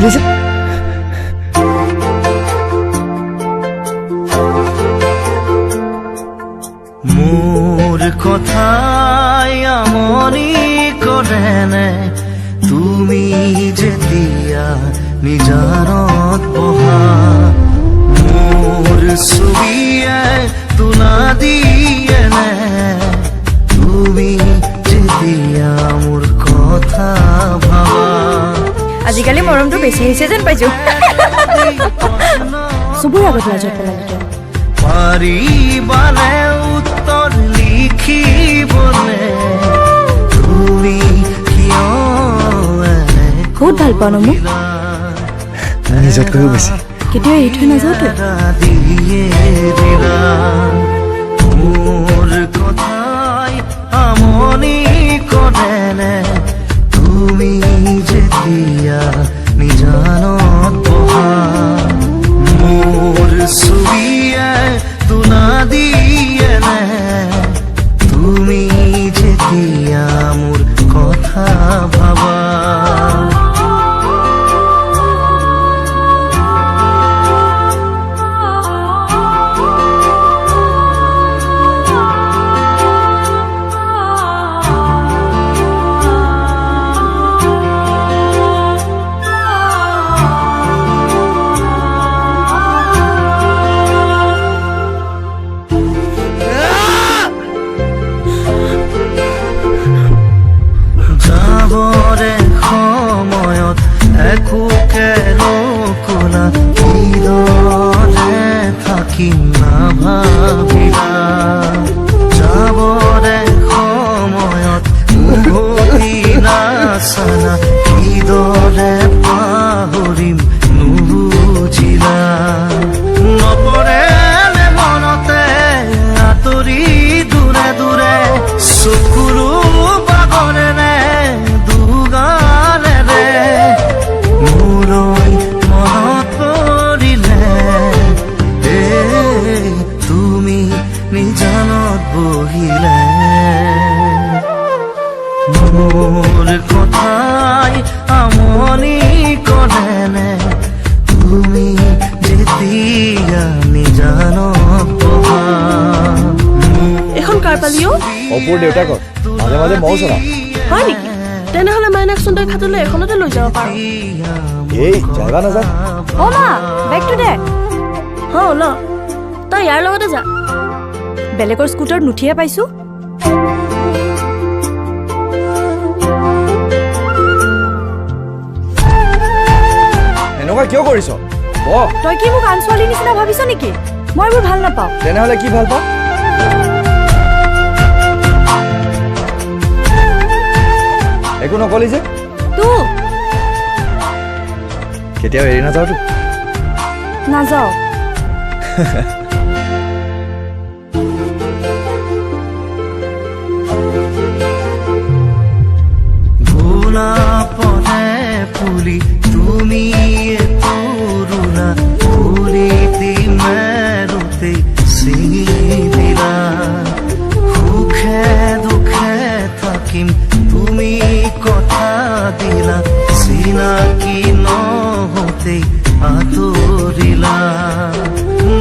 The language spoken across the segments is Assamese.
কৰিলি যে? মোৰ কথাই আমনি কৰেনে? তুমি যেতিয়া নিজানত বহা, মোৰ ছবিয়ে তোলা দিয়েনে? তুমি যেতিয়া মোৰ কথা ভাবা। আজিকালি মৰমটো বেছি হৈছে যেন পাইছো। চবৰে আগত লাজত পেলালি তই। পাৰিবানে উত্তৰ লিখিবলে? তুমি কিয় এনে বহুত ভাল পাওঁ ন মোক? নিজতকৈও বেছি। কেতিয়াও এৰি থৈ নাযাওঁতো। দিয়ে দিলা। মোৰ কথাই আমনি কৰেনে? তুমি যেতিয়া নিজানত বহা, মোৰ ছবিয়ে তোলা দিয়েনে? তুমি যেতিয়া মোৰ কথা ভাবা। যাবৰে সময়ত একোকে নকলা, কিদৰে থাকিম নাভাবিলা। যাবৰে সময়ত উভতি নাচালা, কিদৰে পাহৰিম নুবুজিলা। নপৰে নে মনতে আঁতৰি দূৰে দূৰে, চকুলো বাগৰেনে দুগালেৰে? মোলৈ মনত পৰিলে এ তুমি নিজানত বহিলে, মোৰ কথাই আমনি কৰেনে? তুমি যেতিয়া নিজানত বহা। এইখন কাৰ পালি অ'? অপুৰ দেউতাকৰ। মাজে মাজে ময়ো চলাওঁ। হয় নেকি? তেনেহ'লে মাইনাকচোন তই ঘাটলৈ এখনতে লৈ যাব পাৰ। এই যাবা নাযা। অ' মা, বেগটো দে। হ ন, তই ইয়াৰ লগতে যা। বেলেগৰ স্কুটাৰত নুঠিয়ে পাইছো। এনেকুৱা কিয় কৰিছ? বহ। তই কি মোক আন ছোৱালীৰ নিচিনা ভাবিছ নেকি? মই এইবোৰ ভাল নাপাওঁ। তেনেহ'লে কি ভাল পাওঁ? একো নকলি যে? তোক। কেতিয়াও এৰি নাযাওঁতো? নাযাওঁ। গোলাপৰে ফুলি তুমি তৰুণা ফুলিতি মেৰুতে ছিঙি দিলা। সুখে দুখে থাকিম তুমি কথা দিলা, চিনাকি নহওঁতে আঁতৰিলা।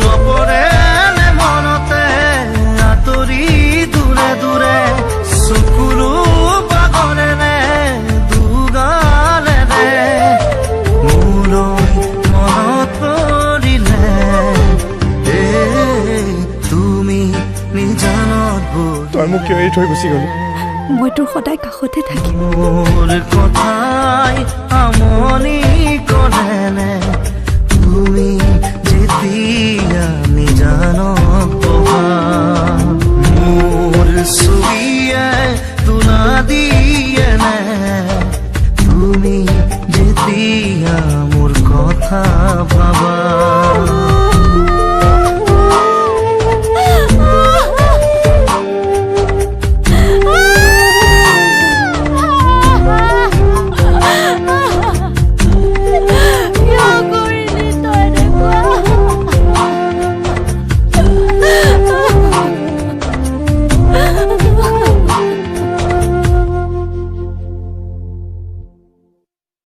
নপৰে নে মনতে আঁতৰি দূৰে দূৰে, চকুলো বাগৰেনে দুগালেৰে? মোলৈ মনত পৰিলে এ তুমি নিজানত বহি। তই মোক কিয় এৰি থৈ গুচি গ'লি? মই তোৰ সদায় কাষতে থাকিম। মোৰ কথাই আমনি কৰেনে? তুমি যেতিয়া নিজানত বহা, মোৰ ছবিয়ে তোলা দিয়েনে? তুমি যেতিয়া মোৰ কথা ভাবা।